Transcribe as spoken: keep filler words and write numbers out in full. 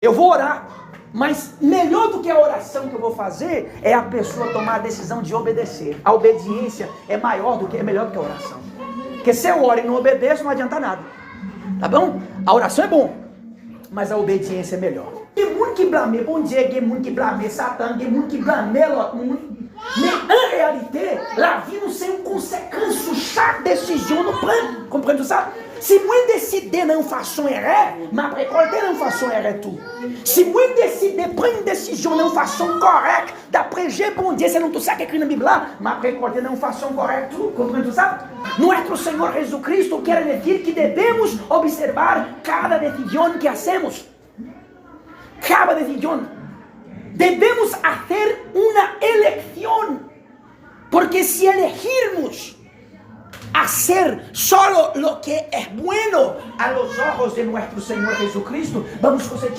Eu vou orar, mas melhor do que a oração que eu vou fazer é a pessoa tomar a decisão de obedecer. A obediência é maior do que, é melhor do que a oração. Porque se eu oro e não obedeço, não adianta nada. Tá bom? A oração é bom, mas a obediência é melhor. Gen moun ki blame Bondye, gen moun ki blame Satan, gen moun ki blame lòt moun. Men an reyalite, lavi nou se yon konsekans sou chak desizyon nou pran. Konprann tout sa? Si mwen deside nan yon fason erè, m ap rekòlte nan yon fason erè tou. Si mwen deside pran yon desizyon nan yon fason kòrèk, dapre je Bondye, selon tout sa ki ekri nan Bib la, m ap rekòlte nan yon fason kòrèk tou. Konprann tout sa? Nuestro Señor Jesucristo quiere decir que debemos observar cada decisión que hacemos. Cada decisión. Debemos hacer una elección. Porque si elegimos hacer solo lo que es bueno a los ojos de nuestro Señor Jesucristo, vamos cosechar.